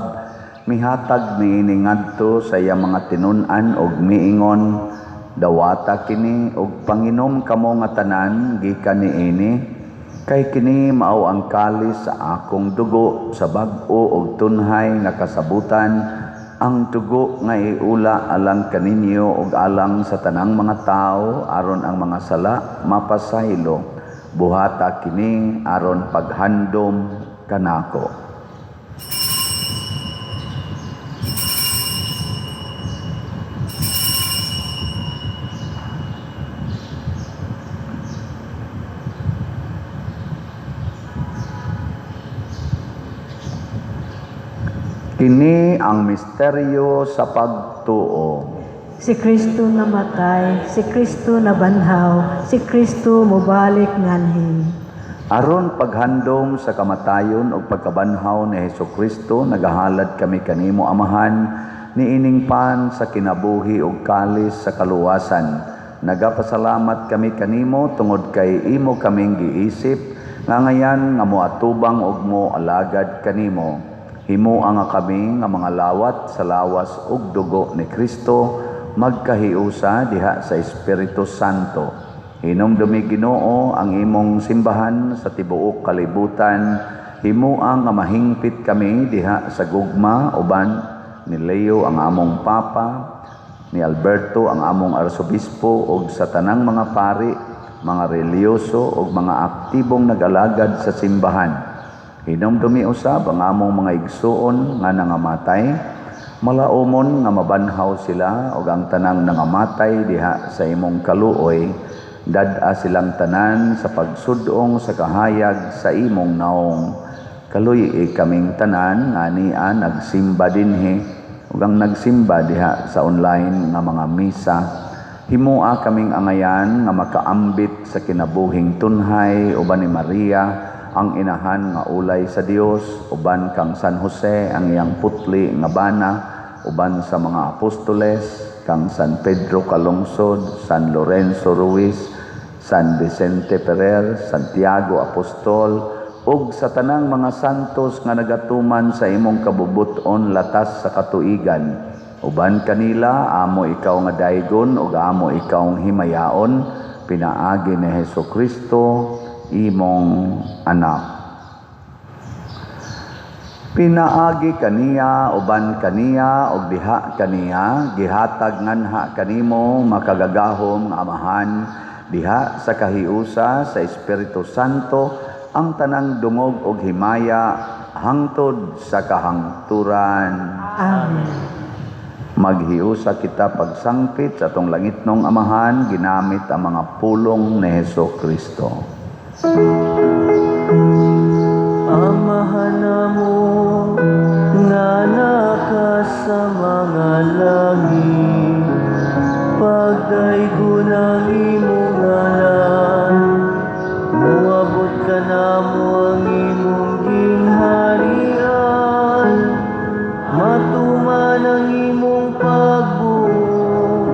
mihatag niini ngadto sa iyang mga tinun-an og miingon, dawata kini og panginom kamo nga tanan gikan niini, kay kini mao ang kalis sa akong dugo sa bag-o og tunhay nga kasabutan, ang dugo nga iula alang kaninyo ug alang sa tanang mga tawo aron ang mga sala mapasaylo. Buhata kini aron paghandom kanako. Kini ang misteryo sa pagtuo. Si Kristo namatay, si Kristo nabanhaw, si Kristo mobalik nganhi. Aron paghandom sa kamatayon ug pagkabanhaw ni Hesukristo, nagahalad kami kanimo Amahan niining pan sa kinabuhi ug kalis sa kaluwasan. Nagapasalamat kami kanimo tungod kay imo kaming giisip nga ngayan nga moatubang ug moalagad kanimo. Himoa nga kami nga mga lawat sa lawas ug dugo ni Kristo, magkahiusa diha sa Espiritu Santo. Hinumdumi Ginoo ang imong simbahan sa tibuok kalibutan. Himoa nga mahingpit kami diha sa gugma uban ni Leo ang among Papa, ni Alberto ang among Arsobispo ug sa tanang mga pari, mga reliyoso ug mga aktibong nag-alagad sa simbahan. Hinumdumi usab ang among mga igsuon nga nangamatay, malaumon nga mabanhaw sila ug ang tanang nangamatay diha sa imong kaluoy, dad-a silang tanan sa pagsudong sa kahayag sa imong naong. Kaluy-i kaming tanan nga nia nagsimba dinhi ug ang nagsimba diha sa online nga mga misa. Himoa kaming angayan nga makaambit sa kinabuhing tunhay uban ni Maria ang inahan nga ulay sa Dios, uban kang San Jose ang iyang putli nga bana, uban sa mga apostoles kang San Pedro Calungsod, San Lorenzo Ruiz, San Vicente Ferrer, Santiago Apostol ug sa tanang mga santos nga nagatuman sa imong kabubut-on latas sa katuigan. Uban kanila amo ikaw nga daygon ug amo ikaw himayaon pinaagi ni Hesus Kristo imong anak. Pinaagi kaniya, uban kaniya, ug diha kaniya, gihatag nganha kanimo makagagahom nga Amahan, diha sa kahiusa sa Espiritu Santo, ang tanang dungog ug himaya hangtod sa kahangturan. Amen. Maghiusa kita pagsangpit sa atong langitnong Amahan, ginamit ang mga pulong ni Hesus Kristo. Amahan namo nga naka sa mga langit, pagdaygon ang imong ngalan, muabot kanamo ang imong gingharian, matuman ang imong pagbuot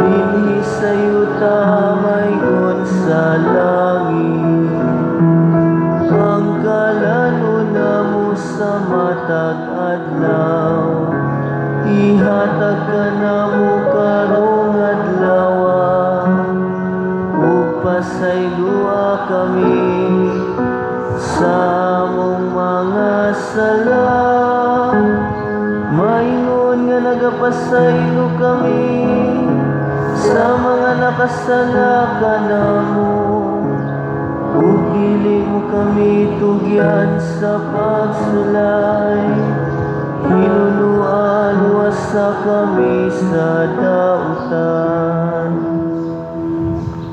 dinhi sa yuta mahaygon sa langit. Ang kalanon namo sa matag adlaw, ihatag kanamo karong adlaw, ug pasayloa kami sa among mga sala, maingon nga nagapasaylo kami sa mga nakasala kanamo, ug dili mo kami tugyan sa pagsulay, hinunua luwasa kami sa dautan.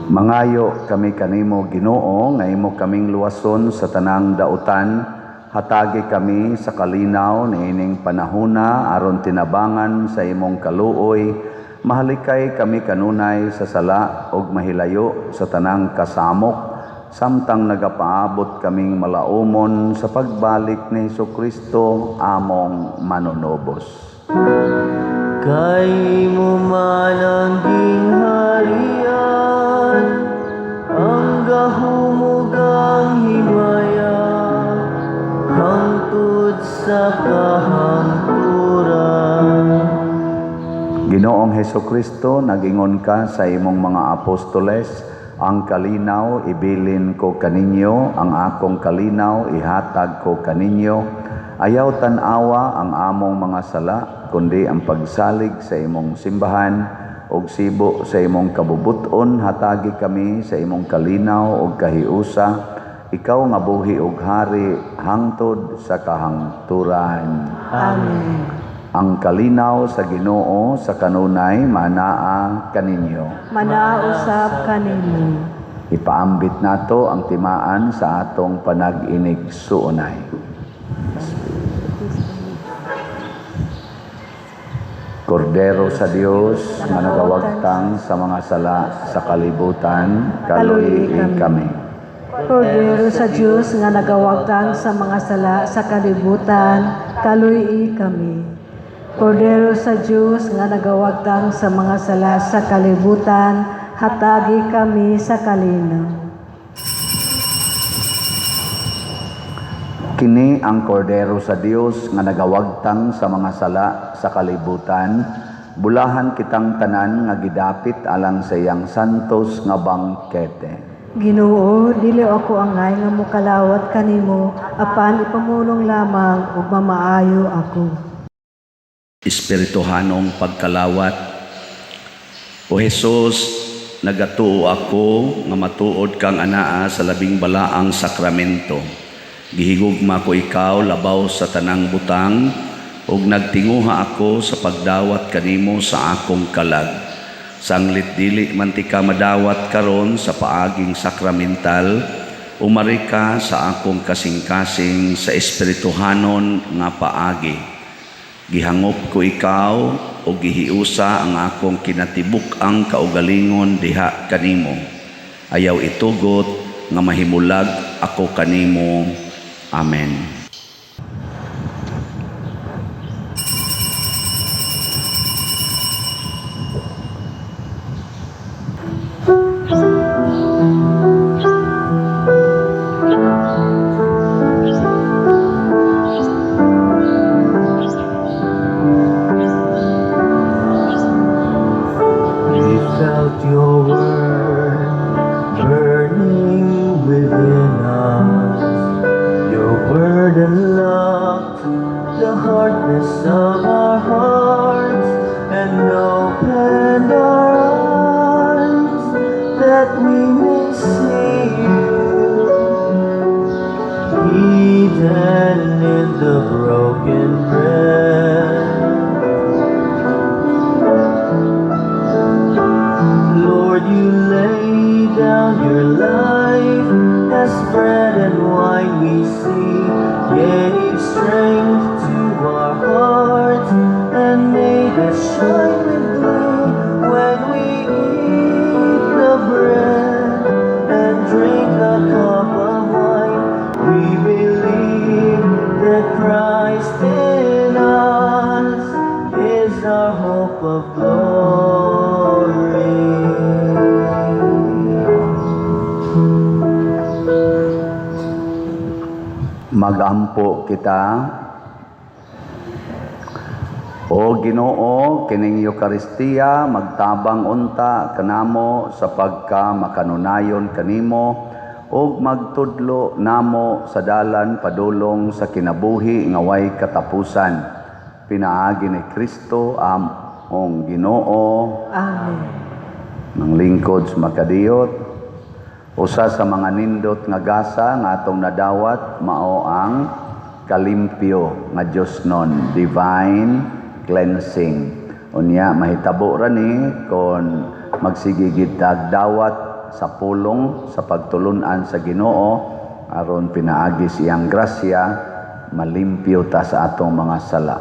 Mangayo kami kanimo Ginoo nga imo kaming luwason sa tanang dautan, hatagi kami sa kalinaw niining panahona aron tinabangan sa imong kaluoy, mahalikay kami kanunay sa sala ug mahilayo sa tanang kasamok, samtang nagapaabot kaming malaumon sa pagbalik ni Hesukristo among manunubos. Kay imo man ang gingharian, ang gahom ug ang himaya, hangtod sa kahangturan. Ginoong Hesukristo, nagingon ka sa imong mga apostoles, ang kalinaw ibilin ko kaninyo, ang akong kalinaw ihatag ko kaninyo. Ayaw tan-awa ang among mga sala, kundi ang pagsalig sa imong simbahan ug sibo sa imong kabubut-on, hatagi kami sa imong kalinaw ug kahiusa. Ikaw nga buhi ug hari hangtod sa kahangturan. Amen. Ang kalinaw sa Ginoo sa kanunay manaa kaninyo. Manaa usab kanimo. Ipaambit nato ang timaan sa atong panag-inig suunay. Kordero sa Dios nga nagawagtang sa mga sala sa kalibutan, kaluyi kami. Kordero sa Dios nga nagawagtang sa mga sala sa kalibutan, kaluyi kami. Kordero sa Dios nga nagawagtang sa mga sala sa kalibutan, hatagi kami sa kalinaw. Kini ang kordero sa Dios nga nagawagtang sa mga sala sa kalibutan, bulahan kitang tanan nga gidapit alang sa iyang santos nga bangkete. Ginoo, dili ako angay nga mokalawat kanimo, apan ipamulong lamang ug mamaayo ako. Espirituhanong pagkalawat. O Hesus, nagatuo ako nga matuod kang anaa sa labing balaang sakramento. Gihigugma ko ikaw labaw sa tanang butang ug nagtinguha ako sa pagdawat kanimo sa akong kalag. Sanglit dili man ti ka madawat karon sa paaging sakramental, umari ka sa akong kasing-kasing sa espirituhanon nga paagi. Gihangop ko ikaw o gihiusa ang akong kinatibuk-ang kaugalingon diha kanimo. Ayaw itugot nga mahimulag ako kanimo. Amen. Shine with glee when we eat the bread and drink the cup of wine. We believe that Christ in us is our hope of glory. Magampo kita. O Ginoo, kining Eukaristiya magtabang unta kanamo sa pagka makanunayon kanimo ug magtudlo namo sa dalan padulong sa kinabuhi nga way katapusan. Pinaagi ni Kristo among Ginoo. Amen. Ng lingkod sa makadiyot, usa sa mga nindot nga gasa nga atong nadawat mao ang kalimpyo nga Diosnon, divine cleansing. Unya mahitabo ra ni kon magsige gid tag dawat sa pulong sa pagtulun-an sa Ginoo aron pinaagi siyang grasya malimpyo ta sa atong mga sala.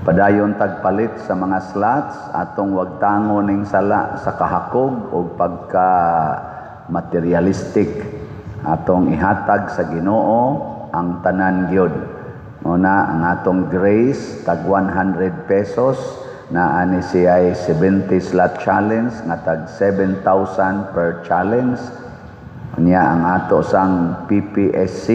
Padayon tagpalit sa mga slots, atong wagtangon ning sala sa kahakog o pagka materialistic. Atong ihatag sa Ginoo ang tanan gyud. Muna ang atong grace tag 100 pesos na ani siya 70 slot challenge nga tag 7,000 per challenge. Unya ang ato sang PPSC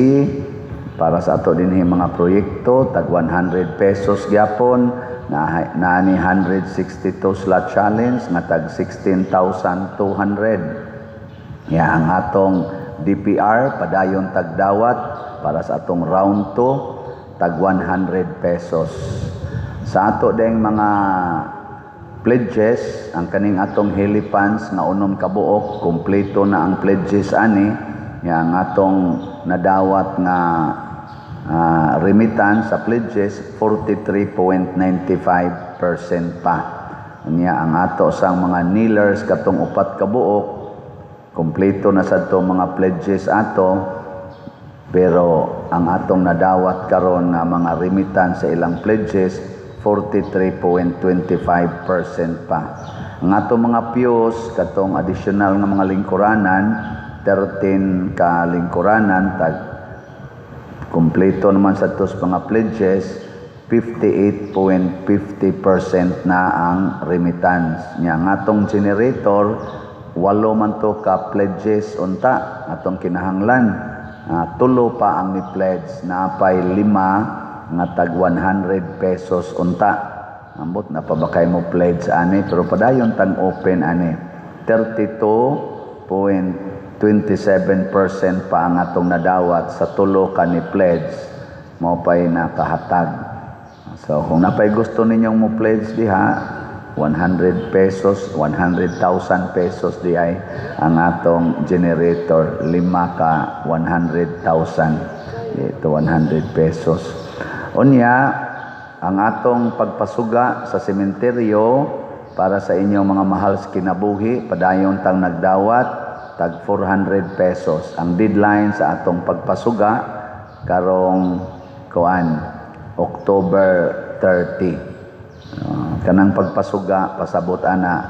para sa ato dinhi mga proyekto tag 100 pesos gyapon na naani 162 slot challenge nga tag 16,200. Ya ang atong DPR padayon tagdawat para sa atong round 2 tag 100 pesos. Sa ato ding mga pledges, ang kaning atong heliphants nga unom ka buok, kompleto na ang pledges ani. Ya ang atong nadawat nga remittance sa pledges 43.95% pa. Unya ang ato sang mga kneelers katong upat ka buok, kompleto na sa ato mga pledges ato, pero ang atong nadawat karon nga mga remittance sa ilang pledges 43.25% pa. Ang atong mga pews katong additional nga mga lingkuranan, 13 ka lingkuranan tag kompleto naman sa tos mga pledges, 58.50% na ang remittance. Nya ang atong generator, walo man to ka pledges unta atong kinahanglan. Tulo pa ang ni pledge, naapay lima nga tag 100 pesos unta. Ambot na pa ba kay mo pledge ani, pero padayon tang open ani. 32.27% pa ang atong nadawat sa tulo ka ni pledge, mao pay nakahatag. So kung napay gusto ninyong mo pledge diha, 100 pesos, 100,000 pesos di ay ang atong generator, lima ka 100,000 dito 100 pesos. Unya ang atong pagpasuga sa sementeryo para sa inyong mga mahal sa kinabuhi, padayon tang nagdawat tag 400 pesos. Ang deadline sa atong pagpasuga karong kuan October 30. Kanang pagpasuga pasabot ana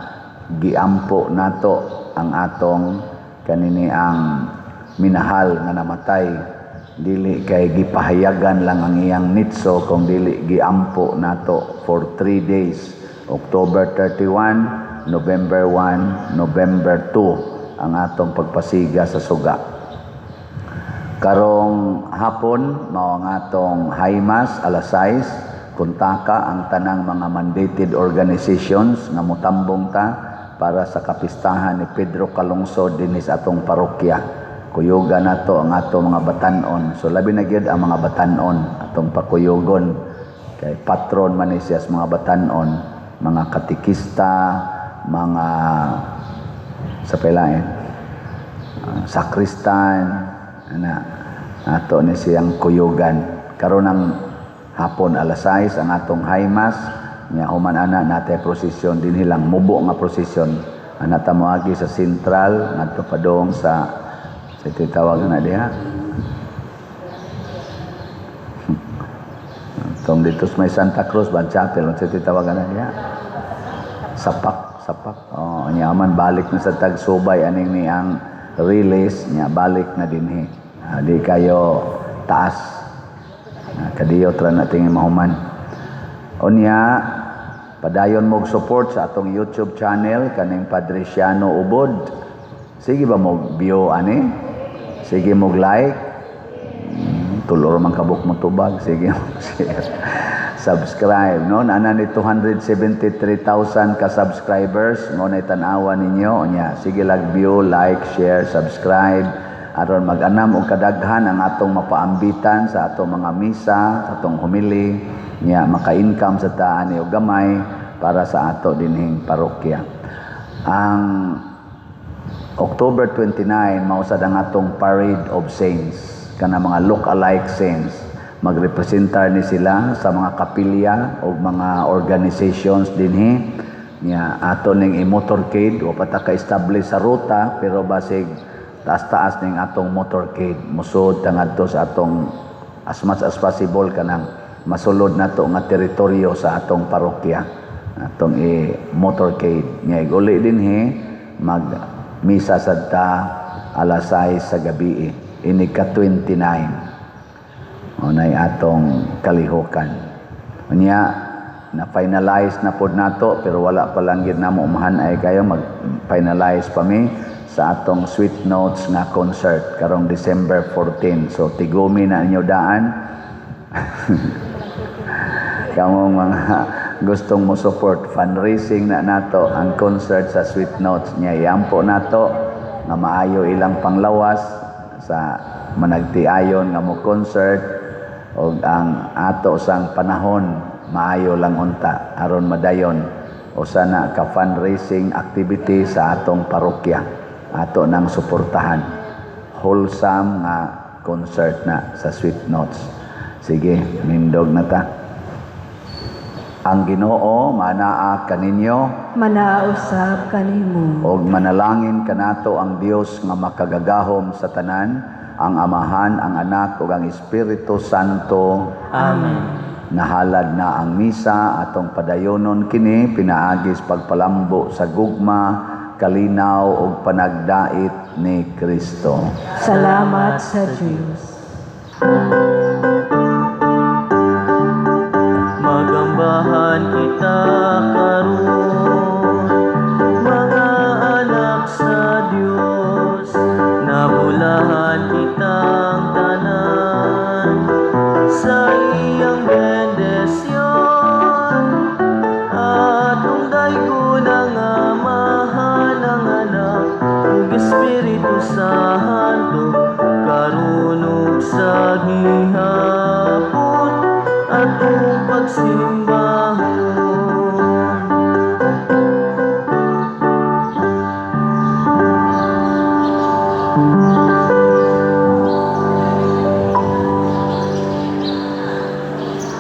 giampo nato ang atong kanini ang minahal nga namatay, dili kay gipahayagan lang ang iyang nitso kung dili giampo nato for 3 days, October 31, November 1, November 2 ang atong pagpasiga sa suga. Karong hapon mao ang atong high mass alas 6. Kuntaka ang tanang mga mandated organizations nga motambong ta para sa kapistahan ni Pedro Calungsod dinhi sa atong parokya. Kuyugan nato ang ato mga batanon. So labi na gyud ang mga batanon atong pakuyugon kay patron man ni siya sa mga batanon, mga katikista, mga sa pelain, sakristan, ana ato ni siyang kuyugan. Karon ang hapon alas 6 ang atong high mass nya, human ana natay prosesyon dinhi lang, mubo nga prosesyon ana ta moagi sa sentral ngadto padong sa titawag na diha. Itong dito sa may Santa Cruz, ba, chapel, unsa titawagan na niya? Sapak, sapak. Oh, nya man balik na sa tagsubay aning ni ang release niya, balik na dinhi. Ah, di kayo taas. Ah, kadiyot ra na tingin mahuman. Unya, padayon mo support sa atong YouTube channel kaning Padre Siano Ubod. Sige ba mo view ani? Sige mo like. Tulo man kabuk mo tubag. Sige mo share. Subscribe, no? Nana ni 273,000 ka subscribers mo na tan-awa ninyo. Unya, sige lag view, like, share, subscribe aron mag-anam og kadaghan ang atong mapaambitan sa atong mga misa, sa atong homily, nya maka-income sa taan og gamay para sa ato dinhing parokya. Ang October 29 mao sad ang atong Parade of Saints, kana mga look-alike saints. Magrepresentar ni sila sa mga kapilya o mga organizations dinhi nya ato ning i-motorcade. Wa pa ta ka-establish sa ruta, pero basig taas-taas ning atong motorcade, musod ta ngadto sa atong, as much as possible, kanang masulod nato nga teritoryo sa atong parokya, atong i-motorcade. Nya uli dinhi, mag misa sad ta alas 6 sa gabi inig ka 29 unay atong kalihukan. Unya na finalize na pod nato, pero wala pa lang gid namo umahan ay kayo, mag finalize pa mi sa atong Sweet Notes nga concert karong December 14. So tigumi na ninyo daan kamong mga gustong mo support. Fundraising na nato ang concert sa Sweet Notes. Nya iampo nato nga maayo ilang panglawas sa managtiayon nga mo concert og ang ato sang panahon maayo lang unta aron madayon. Usa na ka fundraising activity sa atong parokya, ato nang suportahan, wholesome nga concert na sa Sweet Notes. Sige, nindog na ta. Ang Ginoo manaa kaninyo. Manaa usab kanimo. Og manalangin kanato ang Dios nga makagagahom sa tanan, ang Amahan, ang Anak ug ang Espiritu Santo. Amen. Nahalad na ang misa. Atong padayonon kini pinaagis pagpalambo sa gugma, kalinaw ug panagdait ni Kristo. Salamat sa Dios. Magambahan kita karon, mga anak sa Dios, nabulahan kitang tanan sa iyang bendisyon. Atong daygon ang Amahan, ang Anak ug Espiritu Santo, karon ug sa gihapon.